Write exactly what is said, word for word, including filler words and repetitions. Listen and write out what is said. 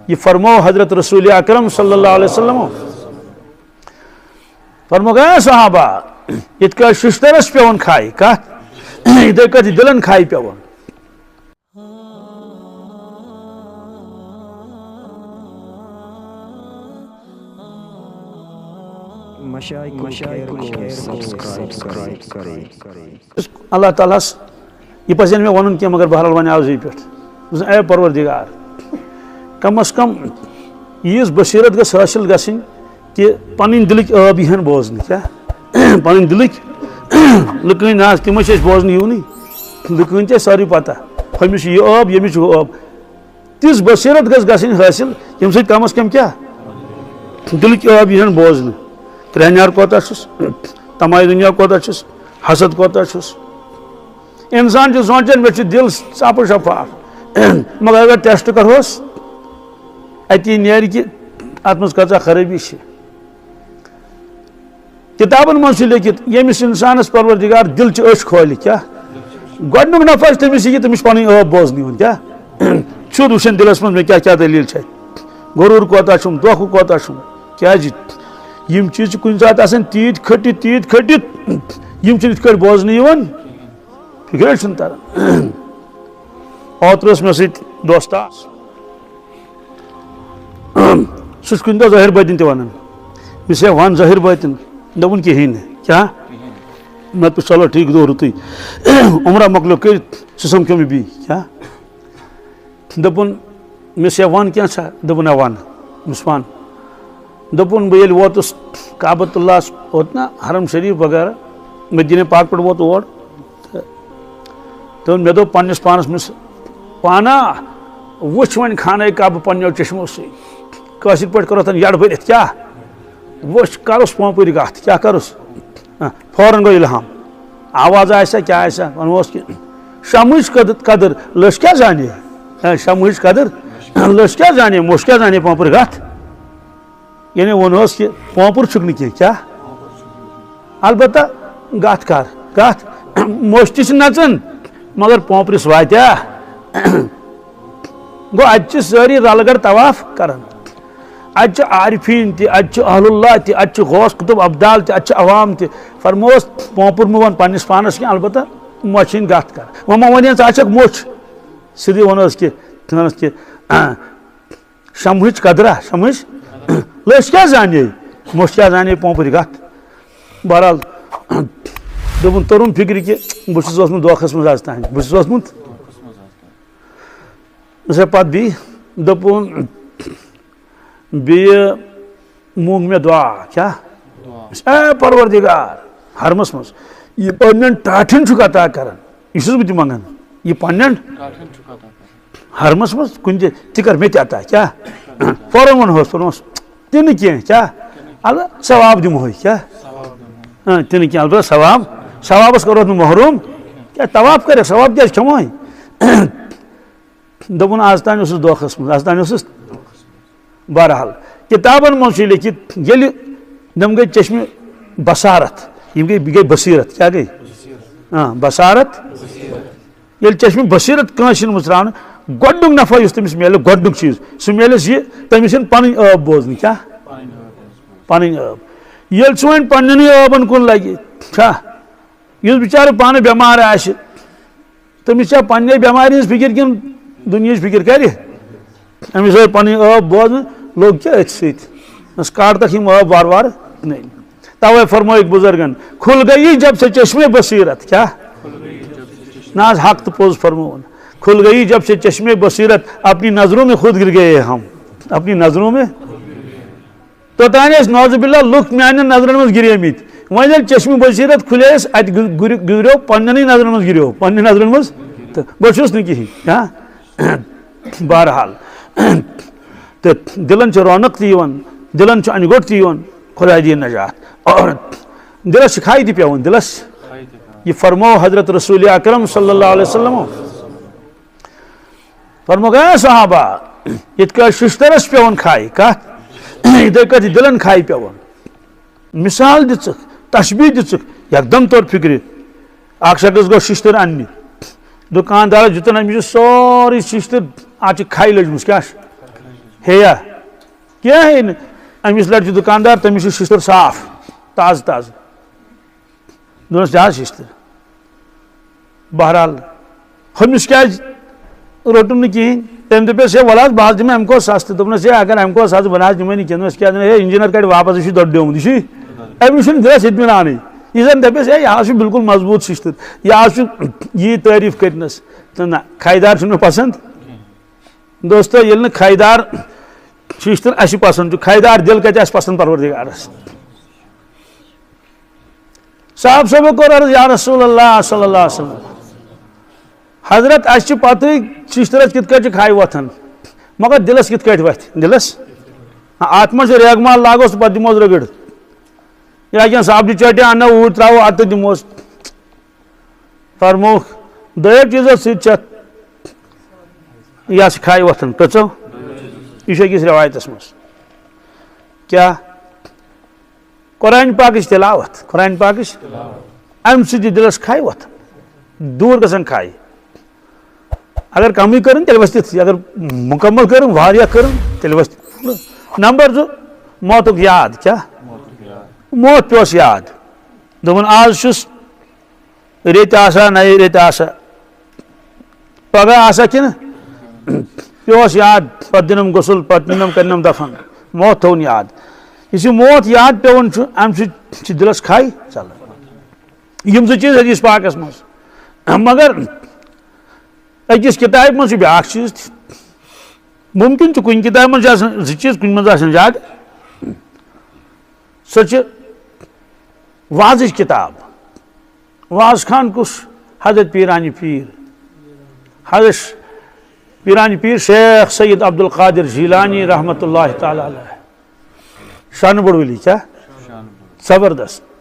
یہ فرمو حضرت رسول اکرم صلی اللہ علیہ وسلم۔ فرمو گیا صحابہ، یِتھ کٔنۍ ششترس پٮ۪وان کھاے کتھ، یِتھے کٔنۍ دِلن کھاے پٮ۪وان۔ مشاعرکن کو سبسکرائب کریں۔ اللہ تعالیٰ ہس، یہ پزِ نہٕ مےٚ ونُن کینٛہہ، مگر بہرحال وۄنۍ آو زی پٮ۪ٹھ۔ دوٚپُس، اے پروردگار، کم از کم ییٖژ بصیرت گٔژھ حٲصِل گژھٕنۍ کہِ پنٕنۍ دِلٕکۍ عٲب یِہن بوزنہٕ۔ کیٛاہ؟ پنٕنۍ دِلٕکۍ لُکہٕ نہ حظ، تِم چھِ أسۍ بوزنہٕ یِونٕے۔ لُکہٕ چھِ اَسہِ سٲرٕے پتہ، ہُمِس چھُ یہِ عٲب، ییٚمِس چھُ ہُہ عٲب۔ تِژھ بصیرت گٔژھ گژھٕنۍ حٲصِل، ییٚمہِ سۭتۍ کم از کم کیٛاہ؟ دِلٕکۍ عٲب یِہن بوزنہٕ۔ کرٛہنیار کوتاہ چھُس، طمع دُنیا کوتاہ چھُس، حسد کوتاہ چھُس۔ انسان چھُ سونٛچان، مےٚ چھُ دِل صاف و شفاف، مگر اگر ٹیسٹ کرہوس، اتی نیرِ کہِ اتھ منٛز کۭژاہ خرٲبی چھِ۔ کتابن منٛز چھُ لیکھِتھ، ییٚمِس انسانس پروردگار دِل چھِ أچھ کھولہِ، کیٛاہ؟ گۄڈٕنیُک نفر چھُ تٔمِس یہِ کہِ تٔمِس چھُ پنٕنۍ عٲب بوزنہٕ یِوان، کیٛاہ؟ چھُ وٕچھان دِلس منٛز مےٚ کیٛاہ کیٛاہ دٔلیٖل چھےٚ، غروٗر کوتاہ چھُم، دھوکہٕ کوتاہ چھُم، کیٛازِ؟ یِم چیٖز چھِ کُنہِ ساتہٕ آسان تیٖتۍ کھٔٹِتھ، تیٖتۍ کھٔٹِتھ، یِم چھِنہٕ یِتھ کٲٹھۍ بوزنہٕ یِوان، فِکرے چھُنہٕ تران۔ اوترٕ اوس مےٚ سۭتۍ دوستا، سُہ چھُ کُنہِ دۄہ ظٲہِر بٲطِن تہِ وَنان۔ مےٚ چھِ وَن ظٲہِر بٲطِن، دوٚپُن کِہیٖنۍ نہٕ۔ کیٛاہ؟ مےٚ دوٚپُس، چلو ٹھیٖک، دۄہ رُتُے۔ عمرہ مۄکلیو کٔرِتھ، سُہ سَمکھیو مےٚ بیٚیہِ۔ کیٛاہ؟ دوٚپُن، مےٚ چھِ وَن کینٛہہ چھا؟ دوٚپُن، نہ وَن۔ مےٚ چھِ وَن۔ دوٚپُن، بہٕ ییٚلہِ ووتُس کعبۃ اللہَس، اوت نہ حرم شریٖف وغیرہ، مدیٖنہ پاک پٮ۪ٹھ ووت اور۔ تہٕ تہٕ مےٚ دوٚپ پننِس پانس، مےٚ پانا، وٕچھ وۄنۍ خانہ کعبہ پننیو چشمو سۭتۍ۔ کٲشِر پٲٹھۍ کٔرٕتھ یڈ بٔرِتھ، کیٛاہ؟ وٕچھ، کَرُس پۄنٛپٕرۍ گتھ، کیٛاہ کَرُس؟ ہہ، فوراً گوٚو الہام۔ آواز آسہِ ہا، کیٛاہ آسہِ ہا، وَنوس کہِ شمہٕچ قدر، قدر لٔچھ کیٛاہ زانے؟ ہہ، شمہٕچ قدر لٔچھ کیٛاہ زانے؟ موٚچھ کیٛاہ زانے پۄنٛپٕرۍ گتھ؟ یعنی ووٚنہوس کہِ پۄنٛپُر چھُکھ نہٕ کینٛہہ۔ کیٛاہ؟ البتہ گتھ کر، گتھ۔ موٚچھ تہِ چھِ نژان، مگر پۄنٛپرِس واتیٛا؟ گوٚو، اتہِ چھِ سٲری رلہٕ گڑ طواف کران۔ اتہِ چھِ عارفیٖن تہِ، اتہِ چھِ اہل اللہ تہِ، اتہِ چھِ غوث قطب ابدال تہِ، اتہِ چھِ عوام تہِ۔ فرمووس، پۄنٛپُر مہٕ وَن پننِس پانس کینٛہہ، البتہ مۄچھِ ہٕنٛدۍ گتھ کر۔ وۄنۍ ما وَنہِ ژٕ اَتھ چھَکھ موٚچھ؟ سیوٚدُے ووٚنُس کہِ، ووٚنُس کہِ، شمہٕچ قدرا، شمہٕچ لٔچھ کیٛاہ زانے؟ موٚچھ کیٛاہ زانے پۄنٛپرِ گتھ؟ بہرحال، دوٚپُن، توٚرُم فِکرِ کہِ بہٕ چھُس اوسمُت دھوکھس منٛز از تام، بہٕ چھُس اوسمُت۔ دوٚپُن، بیٚیہِ مونٛگ مےٚ دُعا، کیٛاہ؟ اے پروردگار، حرمس منٛز یہِ پننٮ۪ن ٹاٹھٮ۪ن چھُکھ عطا کران، یہِ چھُس بہٕ تہِ منٛگان، یہِ پننٮ۪ن حرمس منٛز کُنہِ تہِ، تہِ کر مےٚ تہِ عطا، کیٛاہ؟ فوراً ووٚنہوس، ووٚنہوس، تہِ نہٕ کینٛہہ، کیٛاہ؟ الہٕ ثواب دِمہوے، کیٛاہ؟ اۭں، تہِ نہٕ کینٛہہ، البتہ ثواب، ثوابس کروس نہٕ محروٗم، کیٛاہ طواف کرکھ، ثواب کیٛازِ کھٮ۪مہوے؟ دوٚپُن، از تام اوسُس دھوکھس منٛز، از تام اوسُس۔ بہرحال، کتابن منٛز چھُ لیکھِتھ، ییٚلہِ تِم گٔے چشمِ بصارت، یِم گٔے، گٔے بصیرت، کیٛاہ گٔے؟ آ، بصارت۔ ییٚلہِ چشمِ بصیرت کٲنٛسہِ ہُنٛد مُژراونہٕ، گۄڈٕنیُک نفع یُس تٔمِس میلہِ، گۄڈٕنیُک چیٖز، سُہ میلٮ۪س یہِ، تٔمِس یِن پنٕنۍ عٲب بوزنہٕ۔ کیٛاہ؟ پنٕنۍ عٲب۔ ییٚلہِ سُہ وۄنۍ پننٮ۪نٕے عٲبن کُن لگہِ، چھا؟ یُس بِچارٕ پانہٕ بٮ۪مار آسہِ، تٔمِس چھا پننہِ بٮ۪مارِ ہٕنٛز فِکِر کِنہٕ دُنیہٕچ فِکِر کرِ؟ أمِس آے پنٕنۍ عٲب بوزنہٕ، لوٚگ کیٛاہ أتھۍ سۭتۍ؟ بس کاڑتکھ یِم عٲب وارٕ وارٕ کٕنٕنۍ۔ توے فرمٲیِکھ بُزرگن، کھل گئی جب سے چشمِ بصیرت، کیٛاہ؟ نہ حظ، حق تہٕ پوٚز فرمووُن، کھل گئی جب سے چشمِ بصیرت، اپنی نظروں میں خود گر گئے ہم، اپنی نظروں میں۔ توٚتام ٲسۍ نعوذ باللہ لُکھ میانٮ۪ن نظرن منٛز گِریمٕتۍ۔ وۄنۍ ییٚلہِ چشمِ بصیرت کھُلے اَسہِ، اَتہِ گُ-، گُرِ-، گُزریو پننٮ۪نٕے نظرن منٛز گِریو، پننہِ نظرن منٛز۔ تہٕ بہٕ چھُس نہٕ کِہیٖنۍ۔ ہاں؟ بہرحال۔ تہٕ دِلن چھِ رونق تہِ یِوان، دِلن چھُ انہِ گوٚٹ تہِ یِوان۔ خۄداے دِیِن نجات۔ اور دِلس چھِ کھاے تہِ پٮ۪وان، دِلس۔ یہِ فرموو حضرت رسول اکرم صلی اللہ علیہ وسلم۔ فرمووُکھ، اے صحابہ، یِتھ کٔنۍ ششترس پٮ۪وان کھاے کتھ، یِتھے کٔنۍ چھِ دِلن کھاے پٮ۪وان۔ مثال دِژٕکھ، تشبیہ دِژٕکھ، یکدم توٚر فِکرِ۔ اکھ شخص گوٚو ششتٕر اننہِ، دُکاندارس دیُتُن أمِس یہِ سورُے ششتٕر، اتھ چھِ کھاے لٔجمٕژ، کیٛاہ چھِ؟ ہیٚیا؟ کینٛہہ ہے نہٕ۔ أمِس لَٹہِ چھُ دُکاندار، تٔمِس چھُ شِشتٕر صاف، تازٕ تازٕ۔ دوٚپنَس، "دِ حظ شِشتٕر۔" بہرحال، ہُمِس کیٛازِ روٚٹُم نہٕ کِہیٖنۍ؟ تٔمۍ دوٚپُس، "ہے، وَلہٕ حظ، بہٕ حظ دِمہٕ اَمہِ کھۄتہٕ سَستہٕ۔" دوٚپنَس، "ہے، اگر اَمہِ کھۄتہٕ سَستہٕ بہٕ نہ حظ دِمَے نہٕ کینٛہہ۔" دوٚپمَس، "کیٛاہ دِمہٕ؟ ہے، اِنجیٖنَر کَڑِ واپَس، یہِ چھُ دۄدٕ ڈیومُت، یہِ چھُے۔" أمِس چھُنہٕ دِلَس اطمینانٕے۔ یہِ زَن دَپٮ۪س، "ہے، یہِ حظ چھُ بِلکُل مضبوٗط شِشتٕر، یہِ حظ چھُ یی تعریٖف کٔرنَس۔" تہٕ نہ، کھَے دار چھُنہٕ مےٚ پَسنٛد۔ دوستو، ییٚلہِ نہٕ کھَے دار شِشتٕر اَسہِ پَسنٛد چھُ، کھَے دار دِل کَتہِ آسہِ پَسنٛد پَروَردِگارَس؟ صاحب صٲبو کوٚر عرض، "یا رسول اللہ صلی اللہ علیہ وسلم، حضرت، اَسہِ چھِ پَتہٕے شِشتٕرَس کِتھ کٲٹھۍ چھِ کھَے وۄتھان، مگر دِلَس کِتھ کٲٹھۍ وَتھِ؟ دِلَس؟ اَتھ منٛز چھِ ریگمال لاگوس تہٕ پَتہٕ دِموس رٔگٕڑ۔ یا کینٛہہ سبزی چٲٹیا اَنو اوٗرۍ ترٛاوو اَتھ تہٕ دِموس۔" فرمووُکھ، "دۄیو چیٖزو سۭتۍ چھِ اَتھ، یہِ ہسا کھَے وۄتھان۔" کٔژو؟ یہِ چھُ أکِس رِوایتَس منٛز۔ کیٛاہ؟ قرآن پاکٕچ تِلاوت، قرآن پاکٕچ، اَمہِ سۭتۍ چھِ دِلَس کھَے وۄتھان، دوٗر گژھان کھَے۔ اگر کمٕے کٔرٕن، تیٚلہِ وَسہِ تِتھٕے۔ اگر مُکمل کٔرٕن، واریاہ کٔرٕن، تیٚلہِ وَسہِ تِتھٕے۔ نمبر زٕ، موتُک یاد۔ کیٛاہ؟ موت پیوس یاد۔ دوٚپُن، آز چھُس ریٚتۍ آسا، نَیہِ ریٚتۍ آسا، پگاہ آسا کِنہٕ؟ پیوس یاد، پتہٕ دِنم غسل، پتہٕ نِنم، کرنم دفن۔ موت تھوٚوُن یاد۔ یُس یہِ موت یاد پیوٚوُن چھُ، اَمہِ سۭتۍ چھِ دِلس کھَے ژلان۔ یِم زٕ چیٖز حدیث پاکس منٛز۔ مگر أکِس کِتابہِ منٛز چھُ بیٛاکھ چیٖز تہِ۔ مُمکِن چھُ کُنہِ کِتابہِ منٛز چھِ آسان زٕ چیٖز، کُنہِ منٛز آسان زیادٕ۔ سۄ چھِ وازٕچ کِتاب۔ واز خان کُس؟ حضرت پیرانی پیر، حضرت پیرانی پیر شیخ سید عبدالقادر جیلانی رحمۃ اللہ تعالیٰ علیہ۔ شانہٕ بوٚڑ ولی۔ کیٛاہ؟ زبردست۔